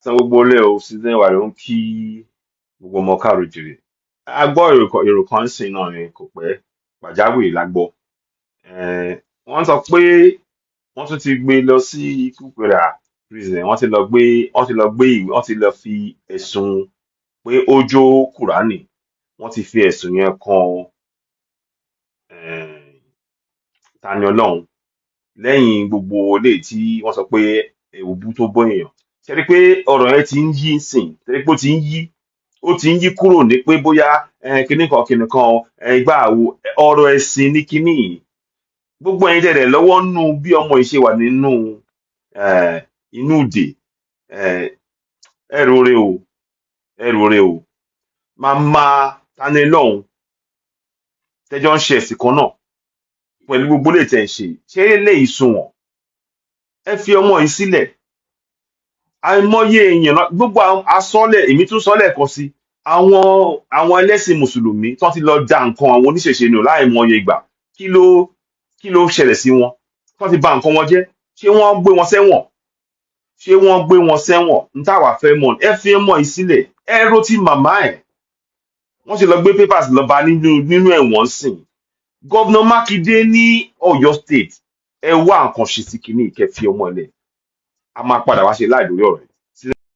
San gbogbo ilé o. Season wà ló ń kí gbogbo ọmọ káàró jìrì. A gbọ́ èrò kan sìn náà ni kò pẹ́, pàjáwìrì la gbọ́. Wọ́n sọ pé wọ́n tún ti gbé lọ sí Kúpẹ̀rà prison. Wọ́n ti lọ gbé ìwé, wọ́n ti lọ fi ẹ̀sùn pé ó jó Kùránì, wọ́n ti fi ẹ̀sùn yẹn kan Tani Olohun lẹ́yìn gbogbo eléyìí tí wọ́n sọ pé èébú tó bọ́ èèyàn. Ṣe rí i pé ọ̀rọ̀ yẹn ti ń yí sìn? Ṣe rí i pé ó ti ń yí kúrò ní pé bóyá kinní kan kinní kan ìgbà wo ọ̀rọ̀ ẹ̀sìn ní kinní yìí. Gbogbo ẹ̀yin tẹ̀lé lọ́wọ́ nínú bí ọmọ yìí ṣe wà nínú inú ìdè, ẹ rore o, ẹ rore o. Màmá Tani Olohun tẹjọ ń ṣe ẹ̀sìn kan náà pẹ̀lú gbogbo lè tẹ̀ ń ṣe, ṣé eléyìí sunwọ̀n? Ẹ fi ọmọ yìí sílẹ̀. Àìmọye èèyàn gbogbo àwọn asọ́lẹ̀, èmi tún sọ́lẹ̀ kan sí àwọn ẹlẹ́sìn mùsùlùmí tó ti lọ da nǹkan àwọn oníṣẹ̀ṣe nù láìmọye ìgbà. Kí ló ṣẹlẹ̀ sí wọn tó ti bà nǹkan wọn jẹ́? Ṣé wọ́n gbé wọn sẹ́wọ̀n? Ṣé wọ́n gbé wọn sẹ́wọ̀n? N táwa fẹ́ mọ̀, ẹ fi ọmọ yìí sílẹ̀. Ẹ ro ti màmá ẹ̀. Wọ́n ti lọ gbé papers lọ bá nínú ẹ̀wọ̀n sìn. Governor Mákindé ní Ọ̀yọ́ State, ẹ wá nǹkan ṣe sí kínní, kẹ́ fi ọmọ ẹ lẹ̀. A máa padà wá ṣe láì lórí ọ̀rọ̀ yìí.